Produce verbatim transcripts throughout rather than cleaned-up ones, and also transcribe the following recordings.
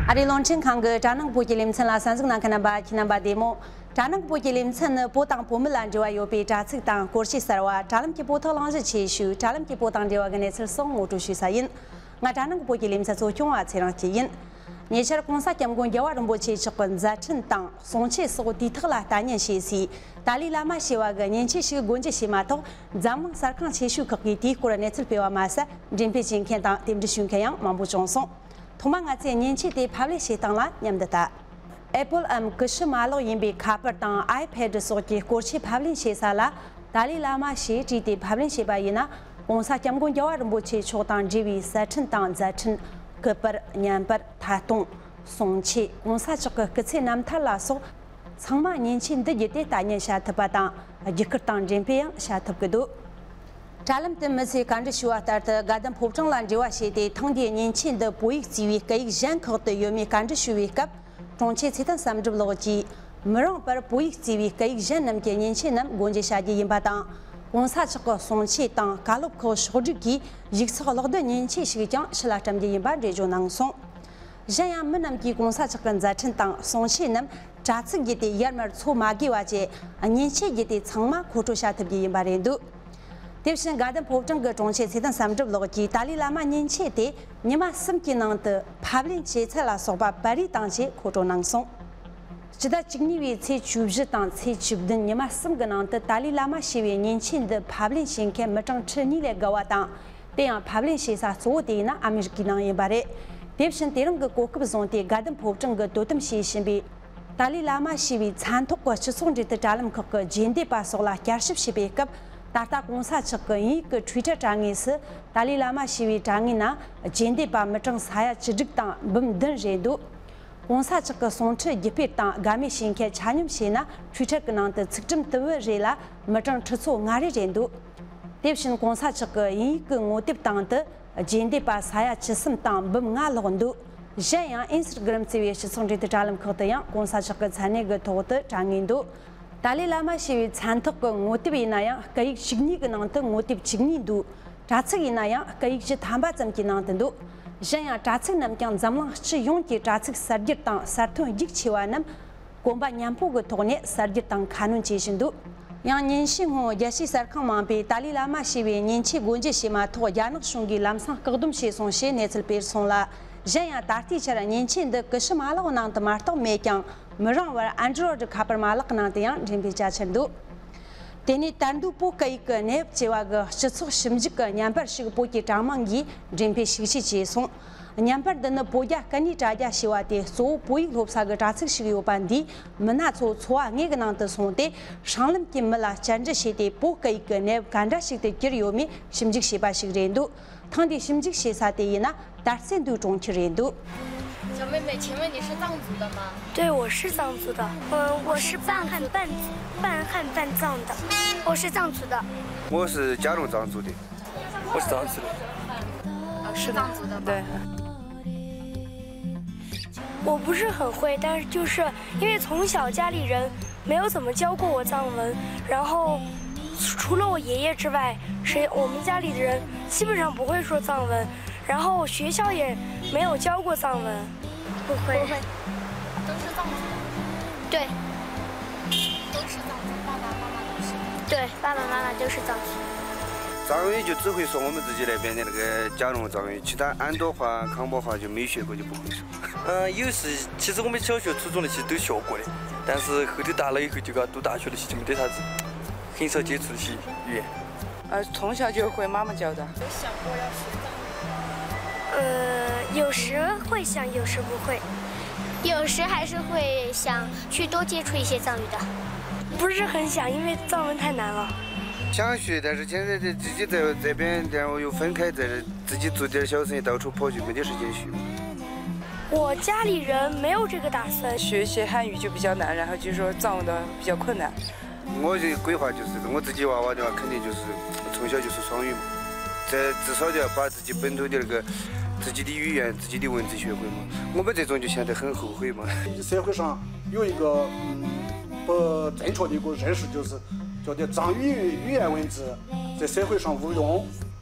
ཨ་རིའི་རླུང་འཕྲིན་ཁང་གི་དྲ་ནང་བོད་ཀྱི་ལེ་ཚན་ལ་གསན་གཟིགས་གནང་མཁན་རྣམ་པ་ཁྱེད་རྣམ་པ་བདེ་མོ། དྲ་ནང་བོད་ཀྱི་ལེ་ཚན་ནི་བོད་དང་བོད་མི་ལ་འབྲེལ་བ་ཡོད་པའི་དྲ་ཚིགས་དང་སྐོར་ཞིབ་གསར་བ། དྲ་ལམ་གྱི་བོད་ཐོག་གླེང་གཞི་ཆེ་ཤོས། དྲ་ལམ་གྱི་བོད་དང་འབྲེལ་བ་གི་གནས་ཚུལ་སོགས་ངོ་སྤྲོད་ཞུ་ས་ཡིན། ང་དྲ་ནང་བོད་ཀྱི་ལེ་ཚན་གཙོ་སྐྱོང་བ་ཚེ་རིང་སྐྱིད་ཡིན། ཉེ་ཆར་༸གོང་ས་༸སྐྱབས་མགོན་རྒྱལ་བ་རིན་པོ་ཆེ་མཆོག་གི་མཛད་འཕྲིན་དང་གསུང་ཆོས་སོགས་དུས་ཐོག་ལ་ལྟ་ཉན་བྱེད་སའི་ཏཱ་ལའི་བླ་མ་ཞེས་པ་གི་མཉེན་ཆས་ཤིག་སྒོ་འབྱེད་བྱས་མ་ཐག་འཛམ་གླིང་གསར་ཁང་ཆེ་ཤོས་ཁག་གིས་དེའི་སྐོར་གནས་ཚུལ་སྤེལ་བ་མ་ཟད། འགྲེམས་སྤེལ་བྱེད་མཁན་དང་རྟེན་འབྲེལ་ཞུ་མཁན་ཡང་མང་པོ་བྱུང་སོང་། ཐོག་མར་ང་ཚོས་མཉེན་ཆས་དེ་ཕབ་ལེན་བྱེད་སྟངས་ལ་མཉམ་དུ་ལྟ། Apple འམ་ཀི་ཤུ་མ་ལག་ཡིན་པའི་ཁ་པར་དང་ཨའི་ཕེ་ཌི་སོགས་ཀྱི་སྐོར་ཆས་ཕབ་ལེན་བྱེད་ས་ལ་ཏཱ་ལའི་བླ་མ་ཞེས་བྲིས་ཏེ་ཕབ་ལེན་བྱས་པ་ཡིན་ན།༸གོང་ས་༸སྐྱབས་མགོན་རྒྱལ་བ་རིན་པོ་ཆེ་མཆོག་དང་འབྲེལ་བའི་གསར་འཕྲིན་དང་མཛད་འཕྲིན། སྐུ་པར། བརྙན་པར། ཐད་གཏོང་། གསུང་ཆོས། ༸གོང་ས་མཆོག་གི་སྐུ་ཚེ་རྣམ་ཐར་ལ་སོགས་ཚང་མ་མཉེན་ཆས་འདི་བརྒྱུད་དེ་ལྟ་ཉན་བྱ་ཐུབ་པ་དང་། བརྒྱུད་སྐུར་དང་འགྲེམས་སྤེལ་ཡང་བྱ་ཐུབ་ཀྱི་འདུག་དྲ་ལམ་དུ་མི་ཚོས་བཀའ་འདྲི་ཞུ་བ་ལྟར་དུ། དགའ་ལྡན་ཕོ་བྲང་ལ་འབྲེལ་བ་བྱས་ཏེ། ཐེངས་འདིའི་མཉེན་ཆས་འདི་བོད་ཡིག་གཙོས་པའི་སྐད་ཡིག་གཞན་ཁག་ཏུ་ཡོད་མེད་བཀའ་འདྲི་ཞུ་བའི་སྐབས། དྲུང་ཆེ་ཚེ་བརྟན་བསམ་གྲུབ་ལགས་ཀྱིས། མི་རིང་བར་བོད་ཡིག་གཙོས་པའི་སྐད་ཡིག་གཞན་རྣམས་ཀྱི་མཉེན་ཆས་རྣམས་སྒོ་འབྱེད་བྱ་རྒྱུ་ཡིན་པ་དང་། ༸གོང་ས་མཆོག་གི་གསུང་ཆོས་དང་བཀའ་སློབ་ཁག་ཕྱོགས་བསྒྲིགས་ཀྱིས་ཡིག་ཚགས་ཀློག་འདོན་མཉེན་ཆས་ཤིག་ཀྱང་ཕྱི་ལ་བཀྲམ་རྒྱུ་ཡིན་པ་འགྲེལ་བརྗོད་གནང་སོང་། གཞན་ཡང་། མི་རྣམས་ཀྱིས་༸གོང་ས་མཆོག་གི་མཛད་འཕྲིན་དང་གསུང་ཆོས་རྣམས་དྲ་ཚིགས་བརྒྱུད་དེ་ཡར་མར་འཚོལ་མ་དགོས་པ་བཅས་མཉེན་ཆས་བརྒྱུད་དེ་ཚང་མ་མཁོ་སྤྲོད་བྱ་ཐུབ་རྒྱུ་ཡིན་པ་རེད་འདུག་དེ་བཞིན་དགའ་ལྡན་ཕོ་བྲང་གི་དྲུང་ཆེ་ཚེ་བརྟན་བསམ་གྲུབ་ལགས་ཀྱིས། ཏཱ་ལའི་བླ་མ་མཉེན་ཆས་དེ་ཉི་མ་གསུམ་གྱི་ནང་དུ་ཕབ་ལེན་བྱེད་ཚད་ལ་སོགས་པ་པར་རིས་དང་བཅས་མཁོ་སྤྲོད་གནང་སོང་། སྤྱི་ཟླ་བཅུ་གཉིས་པའི་ཚེས་བཅུ་བཞི་དང་ཚེས་བཅུ་བདུན་ཉི་མ་གསུམ་གྱི་ནང་དུ་ཏཱ་ལའི་བླ་མ་ཞེས་པའི་མཉེན་ཆས་འདི་ཕབ་ལེན་བྱེད་མཁན་མི་གྲངས་ཁྲི་གཉིས་ལས་བརྒལ་བ་དང་། དེ་ཡང་ཕབ་ལེན་བྱེད་ས་གཙོ་བོ་དེ་ཡིན་ན་ཨ་མི་རི་ཀའི་ནང་ཡིན་པ་རེད། དེ་བཞིན་དེ་རིང་གི་གོ་སྐབས་བཟུང་སྟེ་དགའ་ལྡན་ཕོ་བྲང་གིས་དོ་དམ་བྱེད་བཞིན་པའི་ཏཱ་ལའི་བླ་མ་ཞེས་པའི་མཚན་ཐོག་གི་སྤྱི་ཚོགས་འབྲེལ་མཐུད་དྲ་ལམ་ཁག་གི་རྗེས་འདེད་པ་སོགས་ལ་བསྐྱར་ཞིབ་བྱེད་པའི་སྐབས། ད་ལྟ་༸གོང་ས་མཆོག་གི་དབྱིན་ཡིག་གི་Twitter་དྲ་ངོས་སུ་ཏཱ་ལའི་བླ་མ་ཞེས་པའི་དྲ་ངོས་ནང་རྗེས་འདེད་པ་མི་གྲངས་ས་ཡ་བཅུ་དྲུག་དང་འབུམ་བདུན་རེད་འདུག ༸གོང་ས་མཆོག་གི་གསུང་འཕྲིན་བརྒྱུད་སྤེལ་དང་དགའ་མོས་བྱེད་མཁན་ཆ་སྙོམས་བྱས་ན། Twitter་གི་ནང་དུ་ཚིག་ཁྲིམས་དུམ་བུ་རེ་ལ་མི་གྲངས་ཁྲི་ཚོ་ལྔ་རེ་རེད་འདུག་དེ་བཞིན་༸གོང་ས་མཆོག་གི་དབྱིན་ཡིག་གི་ངོ་དེབ་སྟེང་དུ་རྗེས་འདེད་པ་ས་ཡ་བཅུ་གསུམ་དང་འབུམ་ལྔ་ལྷག་འདུག་གཞན་ཡང་Instagram་ཟེར་བའི་སྤྱི་ཚོགས་འབྲེལ་མཐུད་དྲ་ལམ་ཁག་ཏུ་ཡང་༸གོང་ས་མཆོག་གི་མཚན་གནས་ཀྱི་ཐོག་ཏུ་དྲ་ངོས་འདུག་ཏཱ་ལའི་བླ་མ་ཞེས་པའི་མཚན་ཐོག་གི་ངོ་དེབ་ཡིན་ན་ཡང་སྐད་ཡིག་བཅུ་གཉིས་ཀྱི་ནང་དུ་ངོ་དེབ་བཅུ་གཉིས་འདུག་དྲ་ཚིགས་ཡིན་ན་ཡང་སྐད་ཡིག་བཞི་ཐམ་པ་ཙམ་གྱི་ནང་དུ་འདུག་གཞན་ཡང་དྲ་ཚིགས་རྣམས་ཀྱང་འཛམ་གླིང་སྤྱི་ཡོངས་ཀྱི་དྲ་ཚིགས་གསར་བསྒྱུར་དང་གསར་ཐོན་རྒྱུགས་ཆེ་བ་རྣམས་གོམ་པ་མཉམ་སྤོ་གི་ཐོག་ནས་གསར་བསྒྱུར་དང་ཁ་སྣོན་བྱེད་བཞིན་འདུག་ཡང་ཉིན་ཤས་སྔོན་རྒྱལ་སྤྱིའི་གསར་ཁང་མང་པོས་ཏཱ་ལའི་བླ་མ་ཞེས་པའི་མཉེན་ཆས་སྒོ་འབྱེད་བྱས་མ་ཐག་རྒྱ་ནག་གཞུང་གིས་ལམ་སང་བཀག་སྡོམ་བྱས་སོང་ཞེས་གནས་ཚུལ་སྤེལ་སོང་ལ། གཞན་ཡང་ད་ལྟའི་ཆར་མཉེན་ཆས་འདི་ཀི་ཤུ་མ་ལག་ནང་དུ་མ་གཏོགས་མེད་ཀྱང་། མི་རིང་བར་Android་ཁ་པར་མ་ལག་གི་ནང་དུ་ཡང་འགྲེམས་སྤེལ་བྱ་འཆར་འདུག་དེ་ནས་དར་མདོའི་བོད་སྐད་ཡིག་གི་གནས་བབ་ཅེས་པ་གི་སྤྱི་ཚོགས་ཞིབ་འཇུག་གི་བརྙན་པར་ཞིག་བོད་ཀྱི་དྲ་དམངས་ཀྱིས་འགྲེམས་སྤེལ་ཤུགས་ཆེ་བྱས་སོང་། བརྙན་པར་འདི་ནི་བོད་རྒྱ་སྐད་གཉིས་དྲ་རྒྱ་ཞེས་པ་སྟེ། གཙོ་བོ་བོད་ཡིག་སློབ་ས་གི་དྲ་ཚིགས་ཤིག་ཡོད་པ་འདིས་མི་སྣ་ཚོ་འཚོ་བ་དངོས་ཀྱི་ནང་དུ་སོང་སྟེ། སྲང་ལམ་གྱི་མི་ལ་བཅར་འདྲི་བྱས་ཏེ། བོད་སྐད་ཡིག་གི་གནས་བབ་ག་འདྲ་ཞིག་ཏུ་གྱུར་ཡོད་མེད་ཞིབ་འཇུག་བྱས་པ་ཞིག་རེད་འདུག་ཐེངས་འདིའི་ཞིབ་འཇུག་བྱེད་ས་དེ་ཡིན་ན་དར་རྩེ་མདོའི་གྲོང་ཁྱེར་རེད་འདུག 小妹妹，请问你是藏族的吗？对，我是藏族的。嗯，我是半汉半，半汉半藏的。我是藏族的。我是嘉隆藏族的。我是藏族的。啊，是藏族的吗？对。我不是很会，但是就是因为从小家里人没有怎么教过我藏文，然后除了我爷爷之外，谁，我们家里的人基本上不会说藏文。 然后学校也没有教过藏文。不会。不会。都是藏族的。对。都是藏族，爸爸妈妈都是。对，爸爸妈妈都是藏族。藏语就只会说我们自己那边的那个嘉隆藏语，其他安多话、康波话就没学过，就不会说。嗯，有时其实我们小学、初中那些都学过的，但是后头大了以后，就讲读大学那些就没得啥子。 很少接触一些语言。呃，从小就会妈妈教的。有想过要学藏语吗？呃，有时会想，有时不会。有时还是会想去多接触一些藏语的。不是很想，因为藏文太难了。想学，但是现在这自己在这边，然后又分开，在这自己做点小生意，到处跑，就没得时间学。我家里人没有这个打算。学一些汉语就比较难，然后就说藏文的比较困难。 我的规划就是，我自己娃娃的话，肯定就是从小就是双语嘛，这至少就要把自己本土的那个自己的语言、自己的文字学会嘛。我们这种就显得很后悔嘛。社会上有一个，嗯，不正确的一个认识，就是觉得藏语语言文字在社会上无用，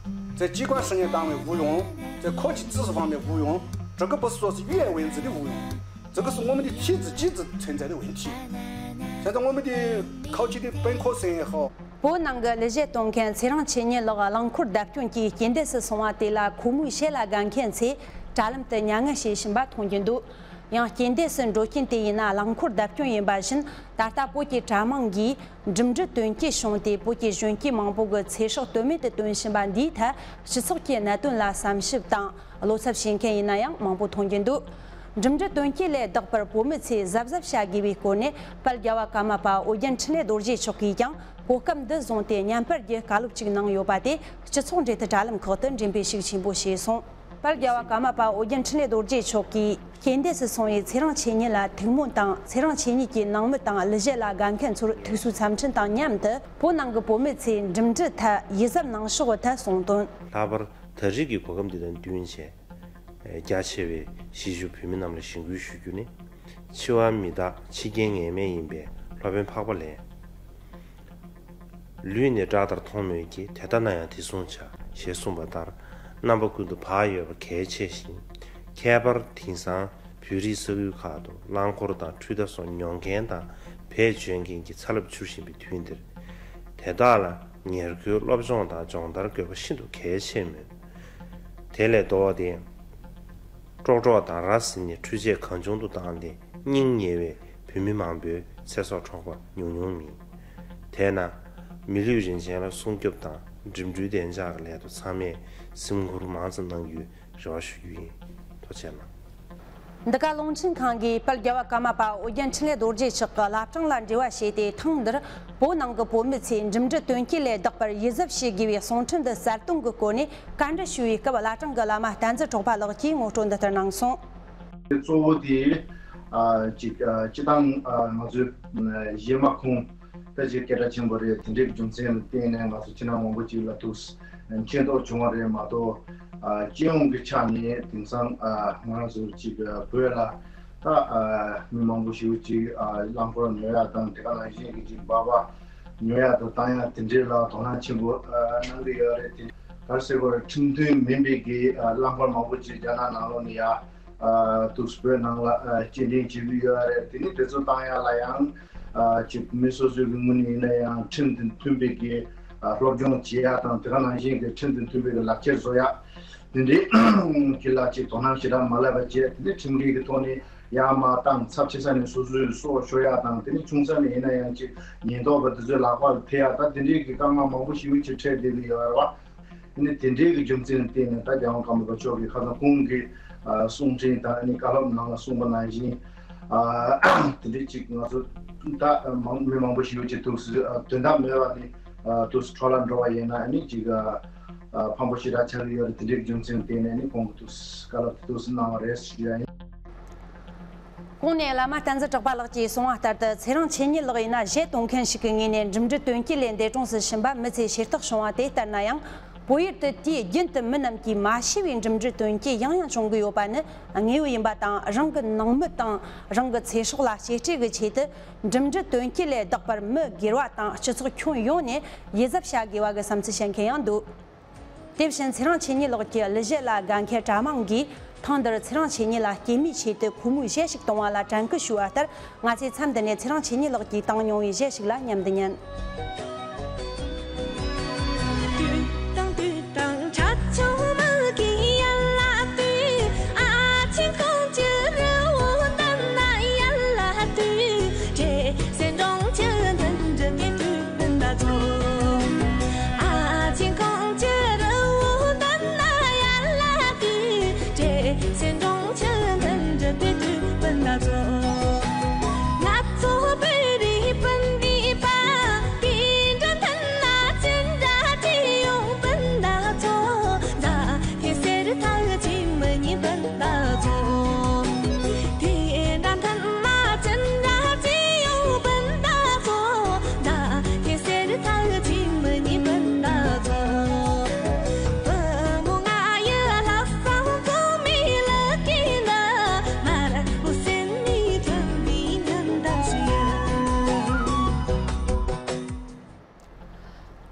在机关事业单位无用，在科技知识方面无用。整个不是说是越文字的无用，这个是我们的体制机制存在的问题。现在我们的考级的本科生也好， བོད་ནང་གི་གླུ་གཞས་གཏོང་མཁན་ཚེ་རིང་མཚན་ཉིད་ལགས་རླངས་འཁོར་བརྡབ་སྐྱོན་གྱིས་རྐྱེན་འདས་སུ་སོང་བ་དེ་ལ་ཁོ་མོའི་ཞལ་ལ་དགའ་མཁན་ཚོས་དྲ་ལམ་དུ་མྱ་ངན་བྱེད་བཞིན་པ་མཐོང་རྒྱུ་འདུག། ཡང་རྐྱེན་འདས་སུ་འགྲོ་རྐྱེན་དེ་ཡིན་ན་རླངས་འཁོར་བརྡབ་སྐྱོན་ཡིན་པ་བཞིན། ད་ལྟ་བོད་ཀྱི་གྲྭ་མང་གིས་འགྲིམ་འགྲུལ་དོན་རྐྱེན་བྱུང་སྟེ་བོད་ཀྱི་གཞོན་སྐྱེས་མང་པོ་གི་ཚེ་སྲོག་དོན་མེད་དུ་བཏོན་བཞིན་པ་འདིའི་ཐད་སྤྱི་ཚོགས་ཀྱི་གནད་དོན་ལ་བསམ་ཞིབ་དང་བློ་འཚབ་བྱེད་མཁན་ཡིན་ན་ཡང་མང་པོ་མཐོང་རྒྱུ་འདུག། འགྲིམ་འགྲུལ་དོན་རྐྱེན་ལས་ལྡོག་པར་བོད་མི་ཚོས་གཟབ་གཟབ་བྱ་དགོས་པའི་སྐོར་ནས་དཔལ་རྒྱལ་བ་ཀརྨ་པ་ཨོ་རྒྱན་འཕྲིན་ལས་རྡོ་རྗེ་མཆོག་གིས་ཀྱང་གོ་སྐབས་འདི་བཟུང་སྟེ་བརྙན་པར་གྱི་བཀའ་སློབ་ཅིག་གནང་ཡོད་པ་དེ་སྤྱི་ཚོགས་འབྲེལ་མཐུད་དྲ་ལམ་ཁག་ཏུ་འགྲེམས་སྤེལ་ཤུགས་ཆེན་པོ་བྱས་སོང་། དཔལ་རྒྱལ་བ་ཀརྨ་པ་ཨོ་རྒྱན་འཕྲིན་ལས་རྡོ་རྗེ་མཆོག་གིས་རྐྱེན་འདས་སུ་སོང་བའི་ཚེ་རིང་མཚན་ཉིད་ལ་ཐུགས་སྨོན་དང་། ཚེ་རིང་མཚན་ཉིད་ཀྱི་ནང་མི་དང་གླུ་གཞས་ལ་དགའ་མཁན་ཚོར་ཐུགས་གསོའི་འཚམས་འཕྲིན་དང་མཉམ་དུ། བོད་ནང་གི་བོད་མི་ཚོས་འགྲིམ་འགྲུལ་ཐད་ཡིད་གཟབ་གནང་ཕྱོགས་ཀྱི་ཐད་གསུངས་དོན། ལྷག་པར་ད་རེས་ཀྱི་གོ་སྐབས་འདི་དང་བསྟུན་བྱས། རྒྱ་ཆེ་བའི་གཞིས་བཞུགས་བོད་མི་རྣམས་ལ་གཞེན་སྐུལ་ཞུ་རྒྱུ་ནི། འཆི་བ་མི་རྟག་འཆི་རྐྱེན་ངེས་མེད་ཡིན་པས་སློབ་དཔོན་འཕགས་པ་ལས། ལུས་ནི་བཀྲག་མདངས་མཐོང་མོད་ཀྱི། དེ་ལྟ་ན་ཡང་དེ་བཟུང་བྱ། ཞེས་གསུངས་པ་ལྟར། རྣམ་པ་ཀུན་ཏུ་བག་ཡོད་པ་གལ་ཆེ་ཞིང་། ཁྱད་པར་དེང་སང་བོད་རིགས་ས་ཁུལ་ཁག་ཏུ་རླངས་འཁོར་དང་འཕྲུལ་རྟ་སོགས་ཉོ་མཁན་དང་བེད་སྤྱོད་མཁན་གྱི་ཚ་རླབས་འཕྱུར་བཞིན་པའི་དུས་འདིར། དེ་དག་ལ་ཉེར་མཁོའི་སློབ་སྦྱོང་དང་སྦྱོང་བརྡར་དགོས་པ་ཤིན་ཏུ་གལ་ཆེ་མོད། དེ་ལས་ལྡོག་སྟེ། ཀྲོག་ཀྲོག་དང་ར་བཟི་ནས་འཕྲུལ་ཆས་གང་བྱུང་དུ་བཏང་སྟེ་སྙིང་ཉེ་བའི་བོད་མི་མང་པོའི་ཚེ་སྲོག་འཕྲོག་པ་ཉུང་ཉུང་མིན། དེས་ན། མི་ལུས་རིན་ཆེན་ལ་སྲུང་སྐྱོབ་དང་འགྲིམ་འགྲུལ་བདེ་འཇགས་ཀྱི་ལས་དོན་ཚང་མས་སེམས་ཁུར་མང་ཙམ་གནང་རྒྱུའི་རེ་བ་ཞུ་རྒྱུ་ཡིན། ཐུགས་རྗེ་གནང་། འདི་ག་རླུང་འཕྲིན་ཁང་གིས་དཔལ་རྒྱལ་བ་ཀརྨ་པ་ཨོ་རྒྱན་འཕྲིན་ལས་རྡོ་རྗེ་མཆོག་གི་བླ་བྲང་ལ་འབྲེལ་བ་བྱས་ཏེ། ཐེངས་འདིར་བོད་ནང་གི་བོད་མི་ཚོས་འགྲིམ་འགྲུལ་དོན་རྐྱེན་ལས་ལྡོག་པར་ཡིད་གཟབ་བྱེད་དགོས་པའི་གསུང་འཕྲིན་འདི་གསལ་སྟོན་གྱི་སྐོར་ནས་བཀའ་འདྲི་ཞུས་པའི་སྐབས། བླ་བྲང་གི་བླ་མ་བསྟན་འཛིན་གྲགས་པ་ལགས་ཀྱིས་ངོ་སྤྲོད་འདི་ལྟར་གནང་སོང་། གཙོ་བོ་དེ། ཨ། ཅིག་ཨ། སྤྱི་བཏང་། ཨ། ང་ཚོའི། ཨ། གཞས་མ་ཁོངས་ད་ཅིག་སྐད་གྲགས་ཆེན་པོ་རེད། དེ་འདྲའི་རྒྱུ་མཚན་ལ་བརྟེན་ནས་ང་ཚོ་ཁྱེད་རང་མང་པོ་ཅིག་ལ་ཐུགས་མཁྱེན་རྟོགས་བྱུང་བ་རེད་མ་གཏོགས། ཨ། སྤྱི་ཡོངས་ཀྱི་ཆ་ནས་དེང་སང་། ཨ། ང་རང་ཚོ་ཅིག་ཨ། བོད་ལ་ད། ཨ། མི་མང་པོ་ཞིག་ཅིག་ཨ། རླངས་འཁོར་ཉོ་ཡ་དང་། དེ་ག་ནང་བཞིན་གྱི་ཅིག་སྦག་སྦག་ཉོ་ཡ་དང་བཏང་ཡ་དེ་འདྲའི་ལ་དོ་སྣང་ཆེན་པོ། ཨ། གནང་གི་ཡོད་རེད། དེ་ག་རེ་ཟེར་དགོས་རེད། ཁྲིམས་མཐུན་མིན་པའི་གི། ཨ། རླངས་འཁོར་མང་པོ་ཅིག་རྒྱ་ནག་ནང་ལོགས་ནས་ཡ། ཨ། དུས་བོད་ནང་ལ། ཨ། སྐྱེལ་འདྲེན་བྱེད་ཀྱི་ཡོད་རེད། དེ་ནི་དེ་ཚོ་བཏང་ཡ་ལ་ཡང་། ཨ། ཅིག་མི་སོ་སོའི་གི་ངོས་ནས་ཡིན་ན་ཡང་ཁྲིམས་དང་མཐུན་པའི་གི། ཨ། སློབ་སྦྱོང་བྱེད་ཡ་དང་། དེ་ག་ནང་བཞིན་གི་ཁྲིམས་དང་མཐུན་པའི་གི་ལག་ཁྱེར་བཟོ་ཡ། དེ་འདྲའི་གི་ལ་ཅིག་དོ་སྣང་ཞེ་དྲག་མ་བསླེབས་པ་བྱས། དེ་ནི་ཁྲིམས་འགལ་གི་ཐོག་ནས་ཡར་མར་བཏང་། ཚབས་ཆེ་ས་ནས་སོ་སོའི་སྲོག་ཤོར་ཡ་དང་། དེ་ནི་ཆུང་ས་ནས་ཡིན་ན་ཡང་ཅིག་ཉེན་རྟོག་པ་དེ་ཚོའི་ལག་པར་ཐེབས་ཡ། ད་དེ་འདྲའི་གི་དཀའ་ངལ་མང་པོ་ཞིག་ཅིག་འཕྲད་བསྡད་ཀྱི་ཡོད་རེད་བ། ཨ་ནི་དེ་འདྲའི་གི་རྒྱུ་མཚན་ལ་བརྟེན་ནས་ད་རྒྱལ་དབང་ཀརྨ་པ་མཆོག་གིས་ཁ་སང་ཁོང་གི། ཨ། གསུང་འཕྲིན་དང་། ཨ་ནི་བཀའ་སློབ་ནང་ལ་གསུངས་པ་ནང་བཞིན། ཨ། དེ་འདྲའི་ཅིག་ང་ཚོ་ད་མང་མི་མང་པོ་ཞིག་ཅིག་ཐུགས་སུ། ཨ། དོན་དག་མེད་པ་ནི། ཨ། ཐུགས་སུ་འཕྲོ་བརླག་འགྲོ་བ་ཡིན་ན། ཨ་ནི་ཅིག་ཨ། ཕངས་པོ་ཞེ་དྲག་ཆགས་ཀྱི་ཡོད་རེད། དེ་འདྲའི་རྒྱུ་མཚན་ལ་བརྟེན་ནས་ནི་ཁོང་གི་ཐུགས་སུ་བཀའ་སློབ་དེ་ཐུགས་སུ་གནང་བ་རེད་ཞུ་ཡ་ཡིན། གོང་ནས་བླ་མ་བསྟན་འཛིན་གྲགས་པ་ལགས་ཀྱིས་གསུངས་པ་ལྟར་དུ། ཚེ་རིང་མཚན་ཉིད་ལགས་ཡིན་ན་གཞས་གཏོང་མཁན་ཞིག་གི་ངོས་ནས་འགྲིམ་འགྲུལ་དོན་རྐྱེན་ལས་འདས་གྲོངས་སུ་ཕྱིན་པ་མི་ཚོས་ཤེས་རྟོགས་བྱུང་བ་དེ་ལྟར་ན་ཡང་། བོད་ཡུལ་དུ་དུས་རྒྱུན་དུ་མི་རྣམས་ཀྱིས་མ་ཤེས་པའི་འགྲིམ་འགྲུལ་དོན་རྐྱེན་ཡང་ཡང་བྱུང་གི་ཡོད་པ་ནི་དངོས་པོ་ཡིན་པ་དང་། རང་གི་ནང་མི་དང་རང་གི་ཚེ་སྲོག་ལ་གཅེས་སྤྲས་ཀྱི་ཆེད་དུ་འགྲིམ་འགྲུལ་དོན་རྐྱེན་ལས་ལྡོག་པར་མི་སྒེར་བ་དང་སྤྱི་ཚོགས་ཁྱོན་ཡོངས་ནས་ཡིད་གཟབ་བྱ་དགོས་པ་གི་བསམ་ཚུལ་བཤད་མཁན་ཡང་འདུག། དེ་བཞིན་ཚེ་རིང་མཚན་ཉིད་ལགས་ཀྱི་གླུ་གཞས་ལ་དགའ་མཁན་གྲྭ་མང་གིས་ཐེངས་འདིར་ཚེ་རིང་མཚན་ཉིད་ལ་སྐྱེད་མོས་ཆེད་དུ་ཁོ་མོའི་གཞས་ཤིག་གཏོང་བ་ལ་དྲན་སྐུལ་ཞུས་པ་ལྟར། ང་ཚོས་མཚམས་འདི་ནས་ཚེ་རིང་མཚན་ཉིད་ལགས་ཀྱིས་བཏང་མྱོང་བའི་གཞས་ཤིག་ལ་མཉམ་དུ་ཉན།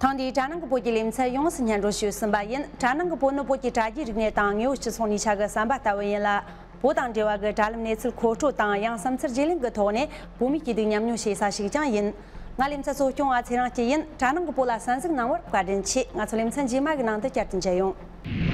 ཐེངས་འདིའི་དྲ་ནང་གི་བོད་ཀྱི་ལེ་ཚན་ཡོངས་སུ་སྙན་སྒྲོན་ཞུས་ཟིན་པ་ཡིན། དྲ་ནང་གི་བོད་ནི་བོད་ཀྱི་དྲ་རྒྱའི་རིག་གནས་དང་དངོས་པོ་སྤྱི་ཚོགས་གཉིས་ཆ་གི་ཟམ་པ་ལྟ་བུ་ཡིན་ལ། བོད་དང་འབྲེལ་བ་གི་དྲ་ལམ་གནས་ཚུལ་མཁོ་སྤྲོད་དང་ཡང་བསམ་ཚུལ་བརྗེ་ལེན་གྱི་ཐོག་ནས་བོད་མིའི་སྐྱིད་སྡུག་མཉམ་མྱོང་བྱེད་ས་ཞིག་ཀྱང་ཡིན། ང་ལེ་ཚན་གཙོ་སྐྱོང་བ་ཚེ་རིང་སྐྱིད་ཡིན། དྲ་ནང་གི་བོད་ལ་གསན་གཟིགས་གནང་བར་བཀའ་དྲིན་ཆེ། ང་ཚོ་ལེ་ཚན་རྗེས་མ་གི་ནང་དུ་བསྐྱར་དུ་མཇལ་ཡོང་།